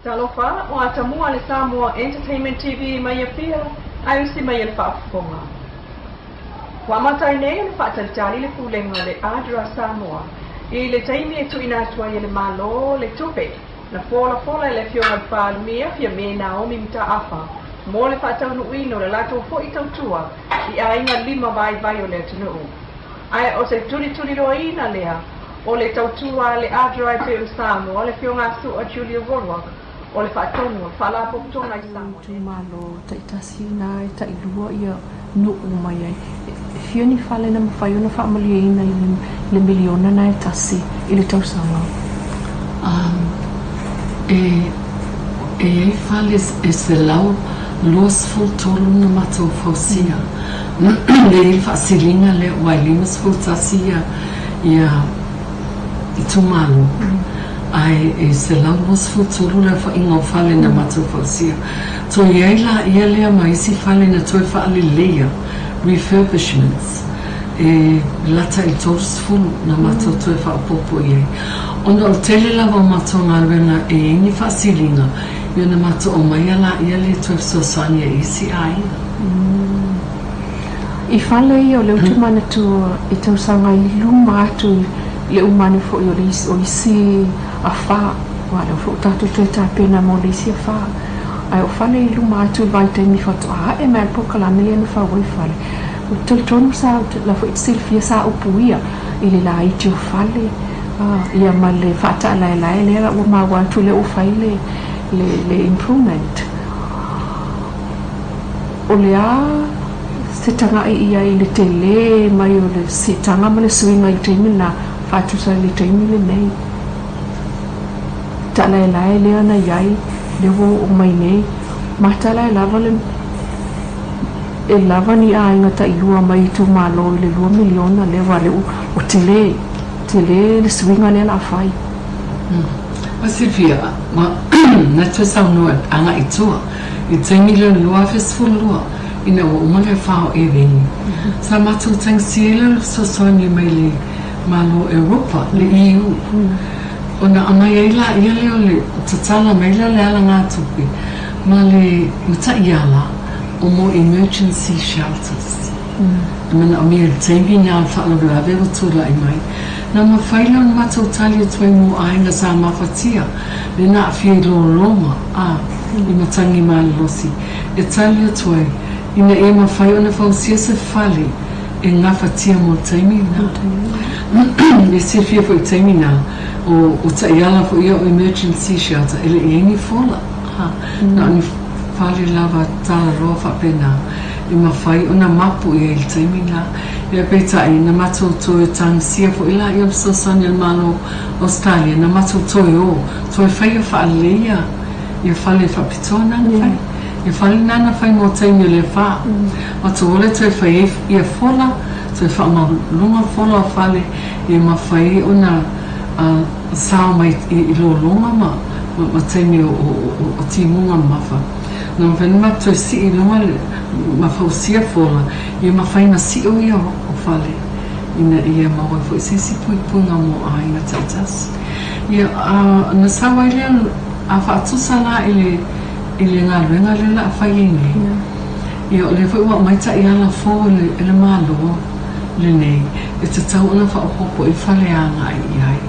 Talofa, o Atamua le Samoa Entertainment TV mai Apia, ae usi mai e le faafofoga. Ua amata ai nei ona faatalitali le Pulega o le ADRA Samoa i le taimi e tuuina atu ai e le Malo le tupe na folafola e le Afioga i le Palemia Fiame Naomi Mataafa mo le faataunuuina o le latou foi tautua i aiga lima vaivai o le atunuu. Ae o se tulituliloaina lea o le tautua a le ADRA e pei ona Samoa, le Afioga a Su'a Julia Worlwag o le Faatonu o le Faalapotopotoga i Samoa nei. Itumalo taitasi na e tailua ia nuu mai ai. E fia ni fale na mafai ona faamalieina i le miliona na e tasi i le tausaga? E e i ai fale e 123 na matou fausia. Lea e i ai le faasiliga lea ua e 51 ia itumalo ae e 123 le aofaiga o fale na matou fausia. Toe i ai laia lea ma isi fale na toe faaleleia, refurbishments, e lata i le 30 na matou toe faaopoopo i ai. Ona o le tele lava o matou galuega e i ai ni faasiliga, ia ona matou aumaia laia lea e toe fesoasoani ai i isi aiga. I fale ia o lea ou te manatua i tausaga i luma atu i le uma ane foi o le o isi afa, aua o lea foi ua tatou toe tapena mo le isi afa. Ae o fale i luma atu i le vaitaimi faatoa ae mai le polokalame lea na fau ai fale. Ou te talitonu sa, la foi e te silafia sa upuia i le laiti o fale, ia ma le faataalaelae lea ua maua atu lea ua fai le le improvement. O le a se tagai i ai i le tele mai o le siitaga ma le suiga i le taimi lena faatusa i le taimi lenei? Taalaelae lea na i ai, lea ua oo mai nei, matalae lava le e lava ni aiga tailua mai itumalo i le $2 miliona lea aua lea ua tele, tele le suiga lea o le a fai. Ua silafia, ua na toe saunoa agai i tua I le taimi lea o le 2012, ina ua uma le afa o Eveni, sa matou tagisia ai lea o le fesoasoani mai le Malo o Europa, le EU, ona aumai ai laia lea o le tatala mai lea o le alagatupe ma le taiala o mo emergency shelters. E manaomia i le taimi lena o le faalavelave ua tulai mai, na mafai lea ona matou tali atu ai mo aiga sa mafatia le na aafia i lologa, a. i Matangi Malolosi e tali atu ai ina ia mafai ona fausia se fale e gafatia mo le taimi lena. E silafia foi i le taimi lena, o taiala foi ia o emergency shelter e le i ai ni fola, na o ni fale lava talaloa faapena e mafai ona mapu i ai i le taimi lena. Ia peitai, na matou toe tagisia foi laia o le fesoasoani a le Malo o Ausetalia, na matou toe o, toe faia faalelei ia Ia fale faapitoa na na fai. Ia fale na na fai mo taimi o le fa. Matou ole toe fai ai ia fola, toe faamaualuga fola o fale ia mafai ai ona sao mai i lologa ma ma taimi o timuga mamafa. Na mafai ona matou toe sii i luga ma fausia fola ia mafai ona sio ia o fale ina ia maua ai foi se isi puipuiga mo aiga taitasi. Ia na sau ai lea A faatusa la i le i le galuega lea o le a fai ai nei, ia o lea foi ua aumai taiala fou e le e le Malo lenei e tatau ona faaopoopo i fale e agai i ai.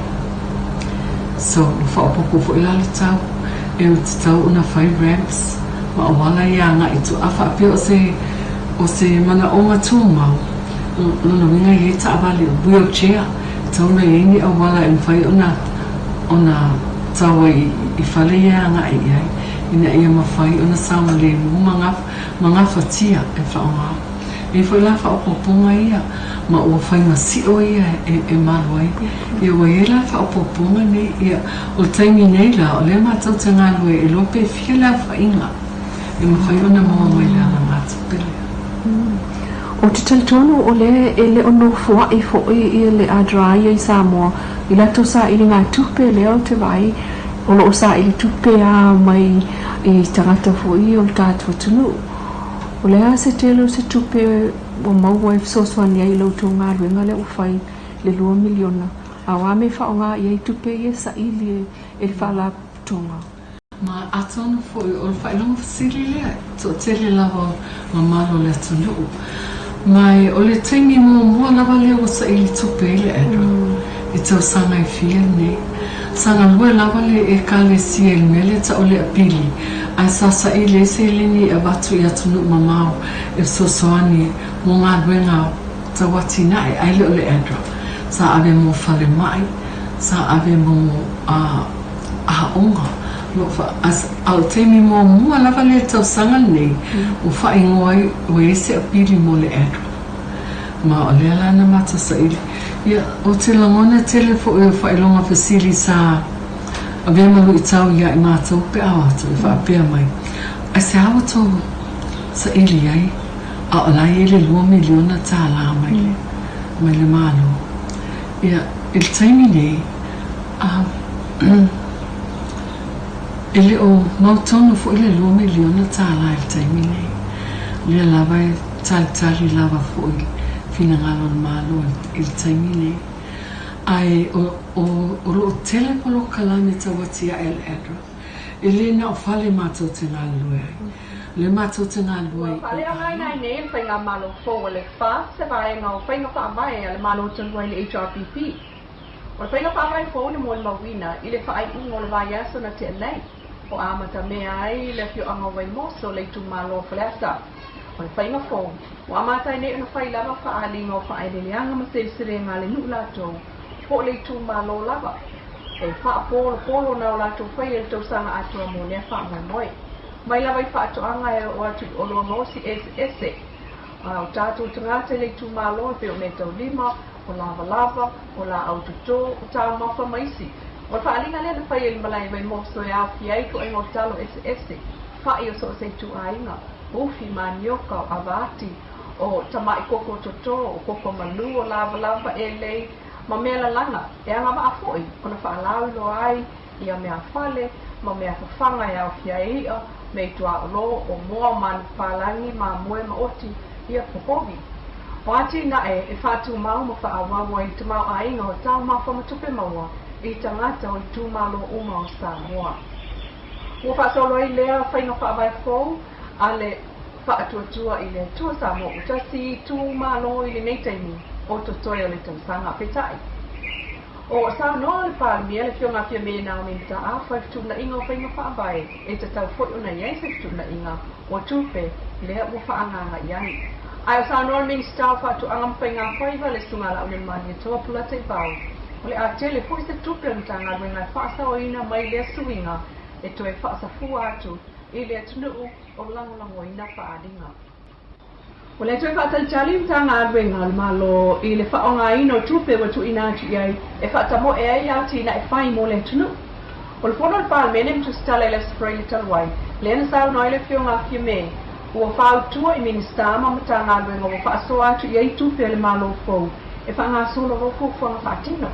So, ua faaopoopo foi la le tau e tatau ona fai ramps ma auala ia agai i tua. A faapea o se o se manaoga tumau, lona uiga e i ai taavale wheelchair, e tatau ona i ai ni auala e mafai ona ona tau ai i fale ia e agai i ai, ina ia mafai ona saogalemu ma ma gafatia e faaaoga. E i ai foi la faaopoopoga ia, ma ua fai ma sio ia e e malu ai. Ia ua i ai la faaopoopoga nei, ia o le taimi nei la, o lea matou te galue e iloa pe fia le aofaiga e mafai ona maua mai le alagatupe lea. Ou te talitonu o lea e le o nofoaʻi foi ia le ADRA ia i Samoa I latou sailiga tupe lea ou te vaai o lo o saili tupe a mai i tagata foi o le tatou atunuu. O le a se tele o se tupe ua maua e fesoasoani ai i la outou galuega lea ua fai le $2 miliona? A o a mea e faaaoga i ai tupe ia e saili e le Faalapotopotoga? Ma Atonu foi o le faailoga fesili lea, toatele lava o mamalu o le atunuu. Ma o le taimi muamua lava lea ua saili tupe ai le ADRA i tausaga e fia nei. Sa galue lava le Ekalesia i le mea lea tau o le apili, ae sa saili ai seleni e avatu i atunuu mamao e fesoasoani mo galuega tau atinae, ae le o le ADRA. Sa ave mo falemai, sa ave mo aoga. A o le taimi muamua lava lea i le tausaga lenei ua faaigoa ai ua i ai se apili mo le ADRA. Ma o lea la na matou saili. Ia, ou te lagona tele foi o faailoga fesili sa avea ma luitau ia i matou pe a o atu e faapea mai, Aisea ua tou saili ai a o la e i ai le $2 miliona mai le mai le Malo? Ia, i le taimi nei, a E le o mautonu foi le $2 miliona i le taimi nei. O lea lava e talitali lava foi finagalo o le Malo i le taimi nei. Ae o, o, o lo o tele polokalame tau atiae a le ADRA. E le na o fale matou te galulue ai. O lea matou te galulue Ua i faaleaogaina ai aoga. nei le Faigamalo fou a le FAST se vaega o faiga faavae a le Malo talu ai le HRPP. O le faiga faavae fou na molimauina i le faaiuga o le vaiaso na tea nei, o amatamea ai le afioaga o Vaimoso, le itumalo o Faleata. O le faiga fou, ua amata ai nei ona fai lava faaaliga o faaeleeleaga ma seleselega a le nuu latou, po o le itumalo lava, e faapolopolo na o latou faia i le tausaga atoa mo lea faamoemoe. Mai lava i faatoaga e oo atu i oloa gaosi eseese a o tatou tagata i le itumalo e pei o meataulima, o lavalava, o laau toto, o taumafa ma isi. O le faaaliga lea na faia i le malae i Vaimoso e aofia ai ituaiga o talo eseese, fa'i o so o se ituaiga, ufi, manioka, o avaati, o tama'i koko toto, o koko malū, o lavalava, elei, ma mea lalaga, e agavaa foi ona faalauiloa ai ia mea fale ma mea fafaga e aofia ai i'a, meaituaolo, o moa, o manupapalagi, mamoe ma oti, ia popogi. O atinae e faatumau ma faaauau ai le tamaoaiga o taumafa ma tupe maua i tagata o itumalo uma o Samoa. Ua faasolo ai lea faiga faavae fou a le Faatuatua i le Atua Samoa ua tasi itumalo i lenei taimi o totoe o le tausaga. Peitai, o saunoa le Palemia, le Afioga a Fiame Naomi Mataafa i fetuunaiga o faiga faavae e tatau foi ona i ai se fetuunaiga o tupe lea ua faaagaaga i ai. Ae o saunoa le Minisita o Faatoaga ma Faigafaiva, le Susuga a Laaulialemalietoa Polataivao, o le a tele foi se tupe a le Matagaluega e faasaoina mai lea suiga e toe faasafua atu i le atunuu o lagolagoina faaaliga. O le toe faatalitali Matagaluega a le Malo i le faaaogaina o tupe ua tuuina atu i ai e faatamoe ai atinae fai mo le atunuu. O le fono a le Palemene ma tusitala i le Aso Faraile talu ai, lea na saunoa ai le Afioga a Fiame, ua fautua i Minisita ma Matagaluega ua faasoa atu i ai tupe a le Malo fou e faagasolo loa fuafuaga faatino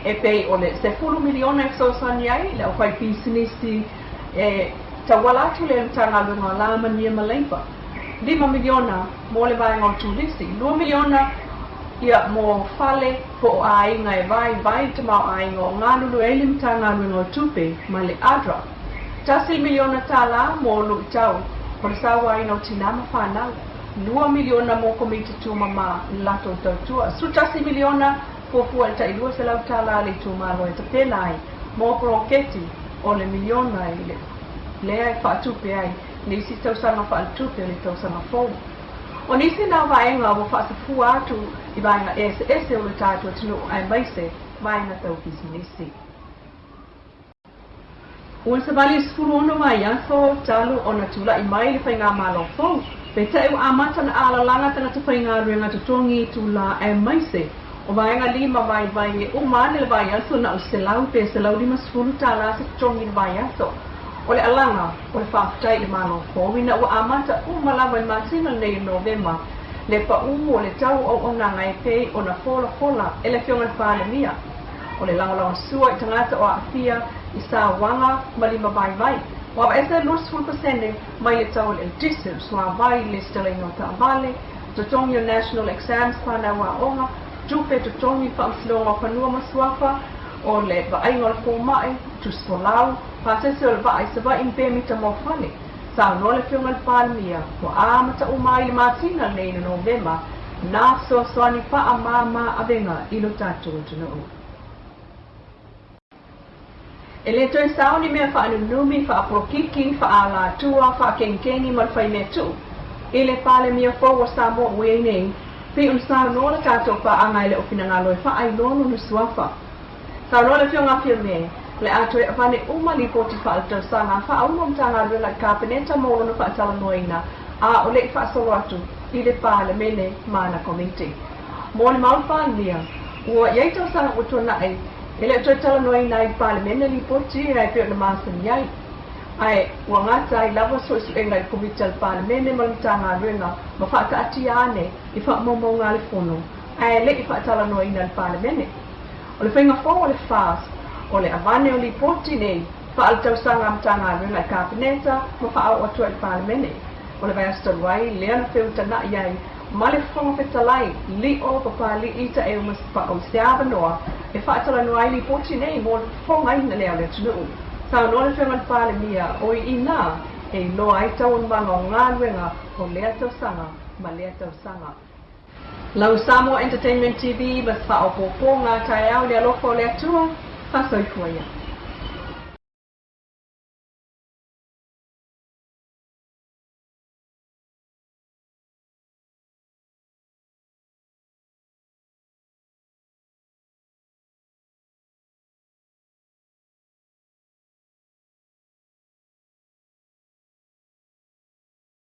e pei o le $10 miliona e fesoasoani ai i le aufaipisinisi e tauala atu lea i le Matagaluega o Alamanuia ma Leipa, $5 miliona mo le vaega o turisi, $2 miliona ia mo fale po o aiga e vaivai le tamaoaiga o galulue ai le Matagaluega o Tupe ma le ADRA, $1 miliona mo luitau o le sauaina o tinā ma fanau, $2 miliona mo komiti tūmamā i le latou tautua, $11 miliona fuafua i le tai $200 a le itumalo e tapena ai mo poloketi o le miliona i le lea e faatupe ai le isi tausaga faaletupe o le tausaga fou. O nisi na o vaega ua faasafua atu i vaega eseese o lo tatou atunuu aemaise vaega tau pisinisi. Ua savali 16 vaiaso talu ona tulai mai le faigamalo fou, peitai ua amata ona alalaga tagata faigaluega totogi itulā aemaise o vaega lima vaivai e uma ane le vaiaso na o le 100 pe $150 se totogi i le vaiaso. O le alaga o le faafetai i le Malo fou ina ua amata uma lava i le masina lenei o Novema le paū o le tau o auaunaga e pei ona folafola e le Afioga i le Palemia. O le lagolagosua i tagata o aafia i sauaga ma lima vaivai, ua aveese le 20% mai le tau o le eletise, o le suavai, le lesitalaina o taavale, totogi o national exams, fanau aoga, tupe totogi, faamasinoga o fanua ma suafa, o le vaaiga o le fomai, tusi folau, pasese o le vaa i Savaii ma pemita mo fale. Saunoa le Afioga i le Palemia, ua amata uma ai i le masina lenei o Novema nā fesoasoani faamāmā avega i lo tatou atunuu. E le toe sao ni mea faanunumi, faapolokiki, faaalatua, faakenikeni ma le faimea tuu i le Palemia fou o Samoa ua i ai nei, pei ona saunoa le tatou paaga e le o finagalo e faailoa lona suafa. Saunoa le Afioga a Fiame, o le a toe avane uma lipoti faaletausaga a faaulu o Matagaluega i le Kapeneta mo lona faatalanoaina a o le i faasolo atu i le Palemene ma ana Komiti. Mo le mau Palemia, ua i ai tausaga ua tuanai e le o toe talanoaina ai i le Palemene lipoti ia e pei ona masani ai. Ae ua gata ai lava suesuega i le Komiti a le Palemene ma le Matagaluega ma faataatia ane i faamaumauga a le Fono ae le i faatalanoaina i le Palemene. O le faiga fou a le FAST, o le avane o lipoti nei faaletausaga a Matagaluega i Kapeneta ma faaoo atu ai i le Palemene. O le vaiaso talu ai lea na feutana'i ai ma le Fofoga Fetalai, Lio Papali'i Taeu Masepau i se avanoa e faatalanoa ai lipoti nei mo le fofogaina lea o le atunuu. Saunoa le Afioga i le Palemia, o i inā e iloa ai taualumaga o galuega o lea tausaga ma lea tausaga. Lau Samoa Entertainment TV ma se faaopoopoga taeao i le alofa o le Atua, faasoifua ia.